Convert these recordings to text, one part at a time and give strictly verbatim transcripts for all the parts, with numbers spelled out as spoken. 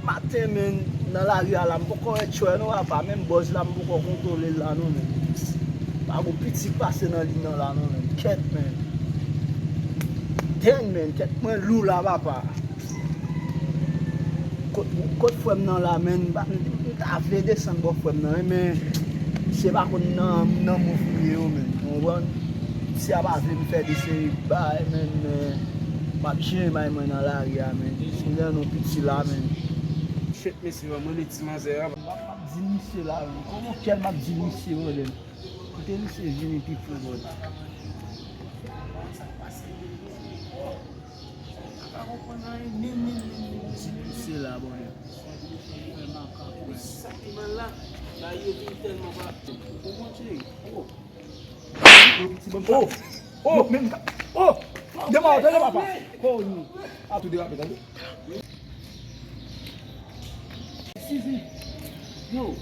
Maten, men, nan lari a la, m poko wè tchwè non, papa. Menm bòz la, m poko kontwole l la non, men. Pa gon piti k pase nan liy nan la non, men. Kèt, men. Dang, men. Kèt mwen lou la, papa. Kot, kot frè m nan la, men. M pa, m, m ta vle desann bò frè m nan, men misye pa konn nan, nan mouv m ye yo, men. Ou konprann? Misye a pa vle m fè de seri bagay, men, men. M ap jere may mwen nan lari a, men. Sou lè non piti la, men. Shit, mesye, ban m rele ti manzè a. M ap, m ap di misye la, men. Kòman kè l m ap di misye, brother? Kote misye vini pi fre, brother? Pa konprann anyen, menm, menm, menm, menm. Ti misye la, brother. Sa ki mal la, bagay yo vin tèlman pa. Ou konn cheri? Oh! Oh! Oh! Menm ka. Oh! Devan, tande papa. Oh, non. A tou derape, tande. Sezi. Yo.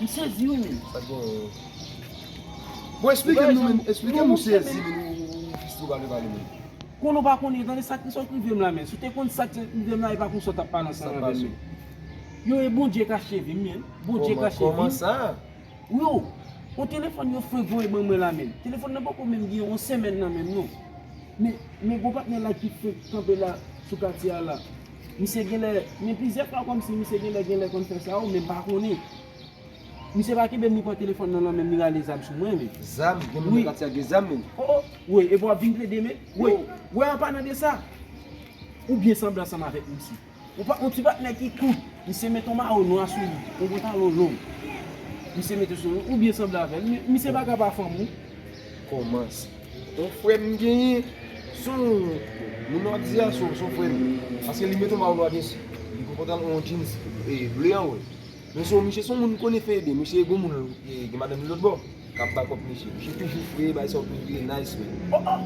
M sezi, wi, men. Sa k gen? Bon, eksplike m, non, men. Eksplike m, ou sezi, men, ou, ou fistire, ou pa vle pale, men. Konnen ou pa konnen, tande sa k, sa k rive m la, men. Si w te konn sa k rive m la, e pa konsa w t ap pale ansanm avè m, men. Yo, e Bondye kache vi m, men. Bondye kache vi m. Kòman, kòman sa? Wi, o, yon telefòn yo fenk voye ban mwen la menm. Telefòn nan poko menm gen yon senmèn nan menm non. Men, men gon patnè la ki fenk kanpe la sou katye a la. Misye genlè, men plizyè fwa kòmsi misye genlè, genlè konn fè sa, o, men m pa konnen. Misye pa kenbe m, li pran telefòn nan nan men m, li rale zam sou mwen, men. Zam? Gen moun nan katye a gen zam, men. O, o, wi, epi w ap vin plede, men. Wi, wi, an palan de sa, ou byen sanble ansanm avèk misye. Yon pa, yon ti patnè ki kout, misye mete yon mayo nwa sou li, yon pantalon long. Misye mete sou li, ou byen sanble avè l. Mi-, misye pa ka pa fanm ou. Kòmanse. Yon frè m genyen, se yon moun w ap di a, se, se yon frè m. Paske li mete yon mayo nwa desi. Li gen yon pantalon, yon jeans, e, ble an, wi. Men se yon, misye se yon moun m konnen fè ede. Misye gon moun, e, gen madanm li lòt bò. K ap bakòp misye. Misye toujou fre, bay sa yo toujou vire nice, men. O, o!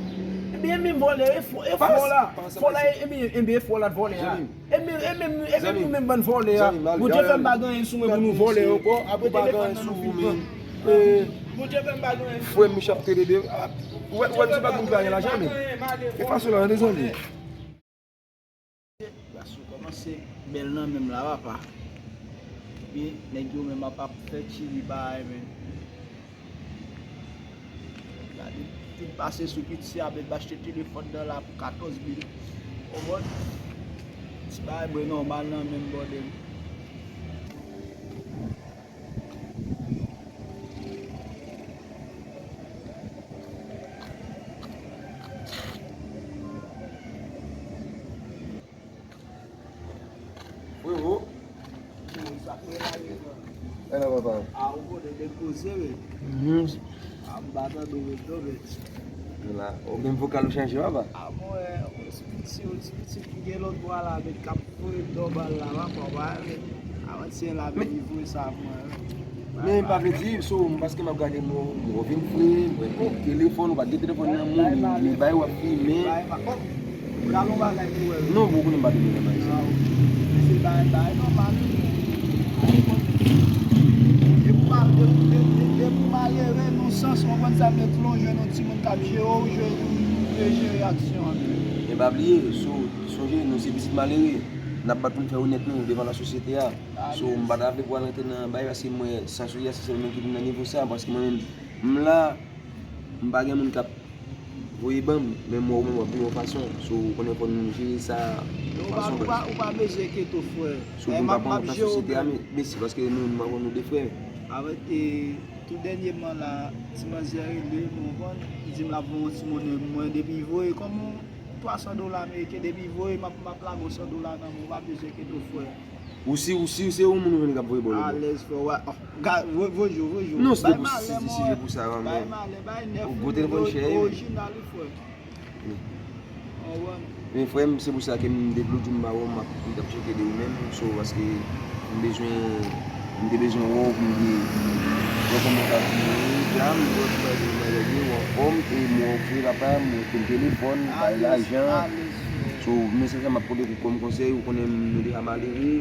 Ebyen, e menm vòlè, e fò, e fò la. Fò la, e, ebyen, ebyen, e fò la t vòlè a. Ebyen, e menm, e menm nou menm bann vòlè a. Bondye fè m pa gen anyen sou mwen pou nou vòlè ankò. Apre telefòn nan nou fin pran. Bondye fè m pa gen anyen sou mwen. Frè m, misye ap trete de, a, ou wè, ou wè misye pa t vin fè anyen lajan, men. E fason la, tande zanmi. Gason kòmanse bèl nan menm la, papa. Epi nèg yo menm ap, ap fè chili bagay, men. Gade, tout pase sou piti a, men m achte telefòn nan la pou katòz mil. Konprann? Ti bagay mwen nòmal nan menm bòdèl. Frero. Sa fè la, men. Alò, papa. A, ou konnen depoze, men. Mhm. A, m pa tande w menm non, men. Ou la, ou menm vokal ou chanje, papa. A, mwen, ou ti piti, ou ti piti ki gen lòt bwa la, men k ap voye dòbal la, papa, ou pa wè, men. Avantyè la, men li voye sa pou mwen, wi. Men pa vle di, so, paske m ap gade nou, ou vin fre, mwen pran telefòn, ou pa t gen telefòn nan men w, men, men bay w ap fimen. Pral yon bagay pou wè, wi. Non, bon, ou konnen m pa tande nan bagay sa. A, oke. Se bagay, bagay nòmal, wi. Depi w mal-, de-, de-, de-, depi w malere nan sans, ou konprann sa m vle di, lè w jwenn yon timoun k ap jere w, jere w, jere aksyon an. Men pa bliye, so, sonje, nou se pitit malere. N ap bat pou n fè onèt nou devan lasosyete a. So, m pa ta vle pou al antre nan bagay, paske mwen, sans ou ye a, se sèl mwen ki vin nan nivo sa, paske mwen menm, m la, m pa gen moun k ap voye ban m, men m wè ou menm w ap viv yon fason. So, ou konnen fò nou jere sa yon fason, baz. Ou pa, ou pa bezwen enkyete w, frè. So, pou m pa pran kont nan sosyete a, men, mèsi, paske nou, nou, nou de frè. Avèk, e, tou dènyèman la, ti manzè rele m, ou konprann, li di m l ap voye yon ti monnen pou mwen, depi l voye, kòman twa san dola ameriken, depi l voye, m ap, m ap lage yon san dola nan men w, ou pa bezwen enkyete w, frè. Ou si, ou si se yon moun ou jwenn k ap voye ba w lòt bò. Alèz, frè, w a, oh, ga-, vo-, voye w, voye w. Non, se te pou, se te pou sa, bay malè, bay nèf, bon telefòn chè, wi. Orijinal, wi, frè. Wi. Konprann? Men frè m, se pou sa ke m te vle w di m pa wè w, m ap, m t ap tcheke de ou menm, so, paske m bezwen, m te bezwen wè w pou m te wè kòman w t ap viv la, m wè w ti bagay, w anfòm, e m wè w fre, papa, m wè w te gen telefòn, bay lajan. So, men se sa m ap pote kou kòm konsèy, ou konnen nou deja malere.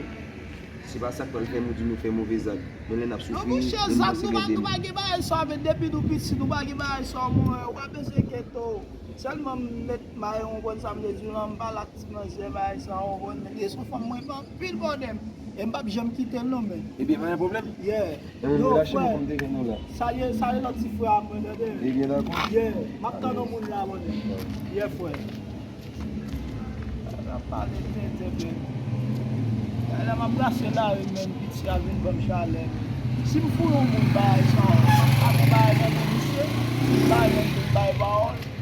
Se pa sa k pral fè nou di nou fè move zak. Men lè n ap soufri, men nou se gen dènye. Non, monchè, zak nou pa, nou pa gen bagay sa, men depi nou piti, nou pa gen bagay sa, mon, ou pa bezwen enkyete w. Sèlman m met may, ou konprann sa m vle di w lan, m pale ak ti manzè, bagay sa, ou konprann, men li se yon fanm mwen renmen anpil, brother. E m p ap janm kite l non, men. Ebyen, pa gen pwoblèm. Yeah. Ebyen, Yo, nou lache frè. Pou m te vin nou la. Salye, salye lòt ti frè a mwen, tande. Ebyen, dakò. Yeah. M ap tann yon moun la, brother. Yeah, frè. N ap pale tenten, men. Gade la, m ap brase lari, men, piti a vin ban m chalè, men. Si m foure yon moun bagay sa, m ap bay nan men misye, bay nan men, bay pawòl.